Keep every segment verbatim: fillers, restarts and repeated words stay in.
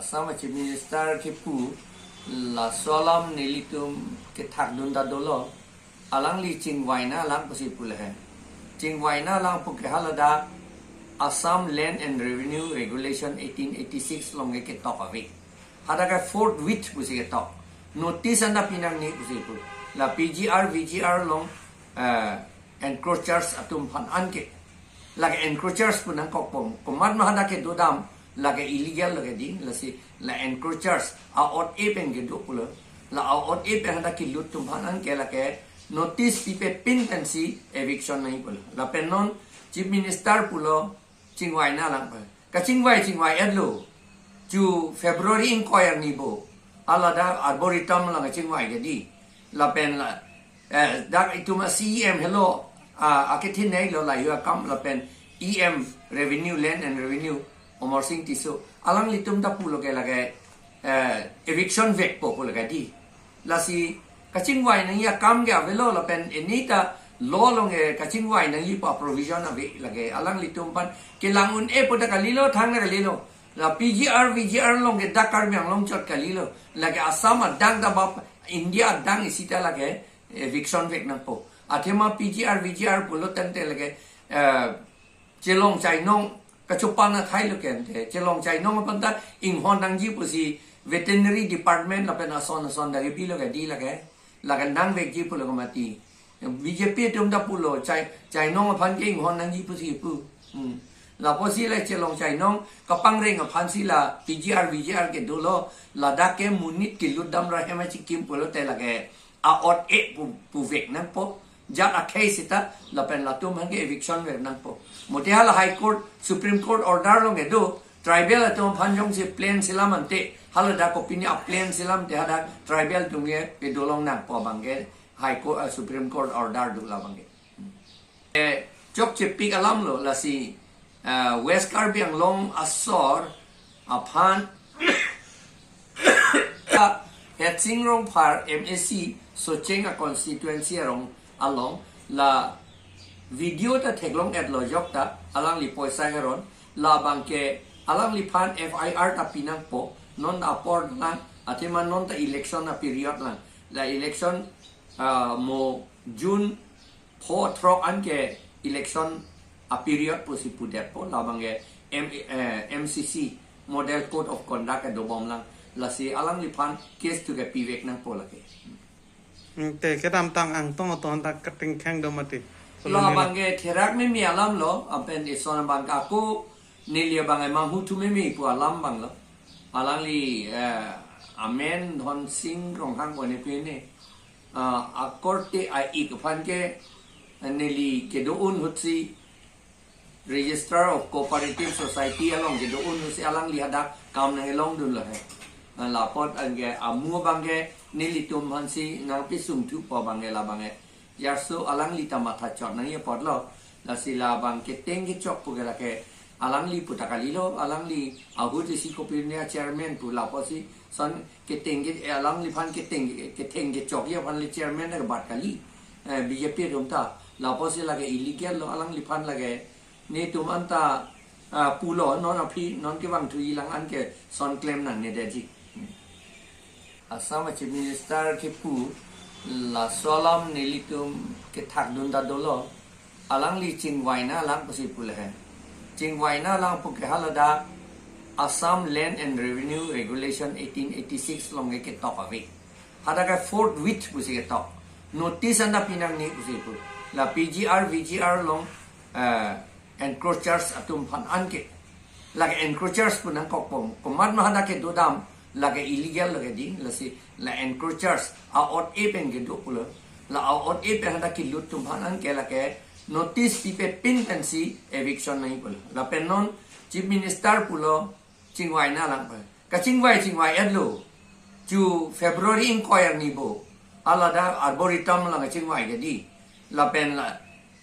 Assam Chief Minister kipu laso alam nelitum kethakdun ta dolo. Alangli chingvai nanglang pusi pu lahe. Chingvai nanglang pu ke haladak Assam Land and Revenue Regulation eighteen eighty-six along ke ketok ave. Hadak ke forthwith pusi ketok. Notice anta pinangji pusi pu. La P G R, V G R along, eh, encroachers atum aphan anke. Lake encroachers pu nangkokpo. Komat ma hadak kedo dam, lake illegal lake dei, lasi la encroachers a-ot-e pen kedo pulo. La a-ot-e pen hadak kelut atum aphan anke lake notice pipe pin pensi eviction nangji pulo. Lapen non Chief Minister pulo chingvai nanglang pu. Kachingvai chingvai-etlo. Chu February ingkoi arni bo. Haladak Arboretum along chingvai ke dei. Lapen la, eh, dak itum a-C E M helo, ah, akethin nei lo la yu akam lapen E M Revenue, Land and Revenue, Amarsing Tisso. Alanglitum ta pulo ke lake, eh, eviction vekpo pulo ke dei. Lasi kachingvai nangji akam ke avelo lapen ini ta law along ke kachingvai nangji pu provision ave lake alanglitum aphan kelang un-e pu ta kalilo, thang ta kalilo. La P G R, V G R along ke dak Karbi Anglong chot kalilo. Lake Assam adang ta bap India adang isi ta lake eviction vek nangpo. Athema P G R, V G R pulo tangte lake, eh, chelong chainong kachopan athai lo kente. Chelong chainong aphan ta inghon nangji pusi veterinary department lapen ason ason ta kebilo ke dei lake. Lake nangvekji pulo ke mati. B J P atum ta pulo chai, chainong aphan ke inghon nangji pusi pu. Hmm. Lapusi la chelong chainong kapangreng aphansi la P G R, V G R kedolo, ladak ke monit kelut dam ra hem achikim pulote lake a-ot-e pu, puvek nangpo. Jat akhei seta lapen latum aphan ke eviction vek nangpo. Mate hala High Court, Supreme Court order along kedo, tribal atum aphan jongsi plain selam ante, haladak kopine a-plain selam te hadak tribal atum ke kedo long nangpo abang ke High Court, eh, Supreme Court order do labang ke. Eh, chokchepik alam lo, lasi, eh, West Karbi Anglong asor aphan Headsing Rongphar M A C Socheng a-constituency arong along la video ta theklong-etlo jok ta alangli poisa keron, labang ke alangliphan F I R ta pinangpo. Non apor lang, athema non ta election a-period lang. La election, ah, mo June pho throk anke election a-period pusi pudetpo, labang ke M-, eh, M C C Model Code of Conduct kedo bom lang, lasi alangliphan case tu ke pivek nangpo lake. Hmm, te kedamtang angtong aton ta katingkheng do mati. Labang ke therak meme alam lo, lapen ison abang ke ako neli abang ke manghu thu meme pu alam abang lo. Alangli, eh, amen Dhonsing Ronghang ko ne pu ne. Ah, akorte a-ik aphan ke, eh, neli kedo un ahutsi Registrar of Cooperative Society along kedo un ahutsi alangli hadak kam nangkelongdun lo he. Ah, lapot anke amu abang ke nelitum aphansi nangpesung thupo abang ke labang ke. Jarso alangli ta mathachot nangji apotlo. Lasi labang keteng kechok pu ke lake alangli pu ta kalilo, alangli ahut isi kopine a-chairman pu lapusi son keteng ke, eh, alangliphan keteng, keteng kechokji aphan le chairman le bat kali. Eh, B J P atum ta. Lapusi lake illegal lo alangliphan lake. Netum anta, ah, pulo non aphi, non kevang thuji lang anke son klem nangne detji. Assam Chief Minister kipu laso alam nelitum kethakdun ta dolo. Alangli chingvai nanglang pusi pu lahe. Chingvai nanglang pu ke haladak Assam Land and Revenue Regulation eighteen eighty-six along ke ketok ave. Hadak ke forthwith pusi ketok. Notice anta pinangji pusi pu. La P G R, V G R along, eh, encroachers atum aphan anke. Lake encroachers pu nangkokpo. Komat ma hadak kedo dam, lake illegal lake dei, lasi la encroachers a-ot-e pen kedo pulo. La a-ot-e pen hadak kelut atum aphan anke lake notice pipe pin pensi eviction nangji pulo. Lapen non Chief Minister pulo chingvai nanglang pu. Kachingvai chingvai-etlo. Chu February ingkoi arni bo. Haladak Arboretum along chingvai ke dei. Lapen la,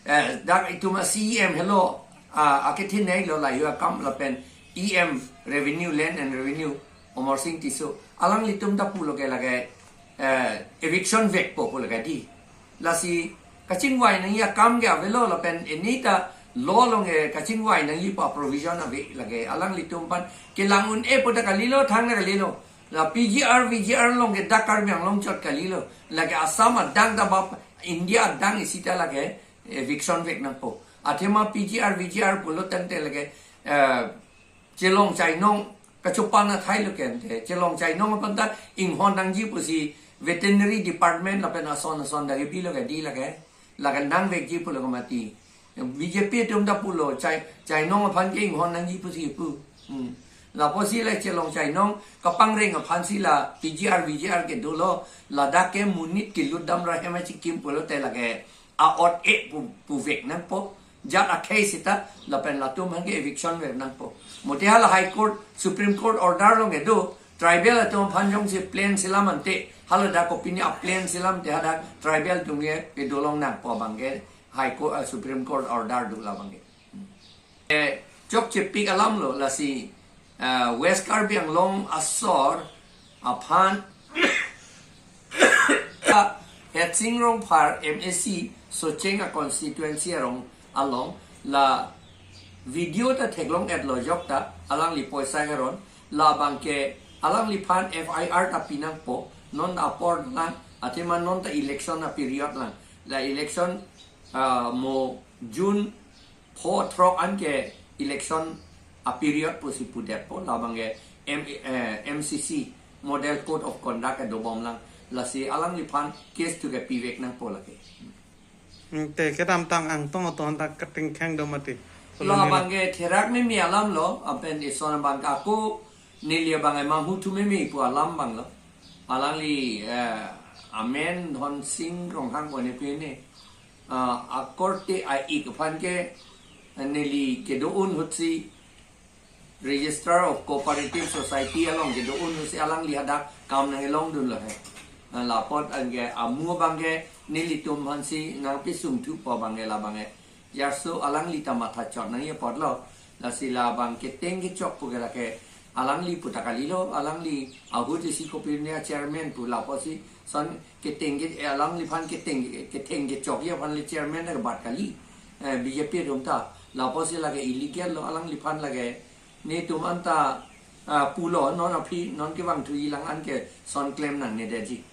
eh, dak itum a-C E M helo, ah, akethin nei lo la yu akam lapen E M Revenue, Land and Revenue, Amarsing Tisso. Alanglitum ta pulo ke lake, eh, eviction vekpo pulo ke dei. Lasi kachingvai nangji akam ke avelo lapen ini ta Law along ke kachingvai nangji pu provision ave lake. Alanglitum aphan kelang un-e pu ta kalilo, thang na kalilo. La P G R, V G R along ke dak Karbi Anglong chot kalilo. Lake Assam adang ta bap India adang isi ta lake eviction vek nangpo. Athema P G R, V G R pulo tangte lake, eh, chelong chainong kachopan athai lo ke ante. Chelong chainong aphan ta inghon nangji pusi veterinary department lapen ason ason ta kebilo ke di lake. Lake nangvekji pulo ke mati. B J P atum ta pulo chai, chainong aphan ke inghon nangji pusi pu. Hmm. Lapusi la chelong chainong kapangreng aphansi la P G R, V G R kedolo, ladak ke monit kelut damra hem achikim pulote lake a-ot-e pu, puvek nangpo. Jat akhei seta lapen latum aphan ke eviction vek nangpo. Mate hala High Court, Supreme Court order along kedo, tribal atum aphan jongsi plain selam ante, hala dak kopine a-plain selam te hadak tribal atum ke kedolong nangpo abang ke High Court, ah, Supreme Court order do labang ke. Eh, chokchepik alam lo, lasi, ah, West Karbi Anglong asor aphan Headsing Rongphar M A C Socheng a constituency arong along la video ta theklong-etlo jok ta, alangli poisa keron, labang ke alangliphan F I R ta pinangpo, non apor lang, athema non ta election a-period lang. La election, ah, mo June pho throk an ke election a-period pusi pudetpo, labang ke M, eh, M C C Model Code of Conduct kedo bom lang, lasi alangliphan case tu ke pivek nangpo lake. Hmm, te kedamtang angtong aton ta katingkheng do mati. Labang ke therak meme alam lo, apen ison abang ke ako neli abang ke manghu thu meme pu alam abang lo. Alangli, eh, amen Dhonsing Ronghang ko ne pu ne. Ah, akorte a-ik aphan ke, eh, neli kedo un ahutsi Registrar of Cooperative Society along kedo un ahutsi alangli hadak kam nang-elongdunlo he. Ah, lapot anke amu abang ke nelitum aphansi nangpesung thupo abang ke labang ke. Jarso alangli ta matha chot nangji apotlo. Lasi labang keteng kechok pu ke lake alangli pu ta kalilo, alangli ahut isi kopine a-chairman pu lapusi son keteng ke, eh, alangliphan keteng, keteng kechokji aphan le chairman ta kebat kali, eh, B J P atum ta. Lapusi lake illegal lo, alangliphan lake netum anta, ah, pulo non aphi, non kevang thuji lang anke son klem nangnedetji.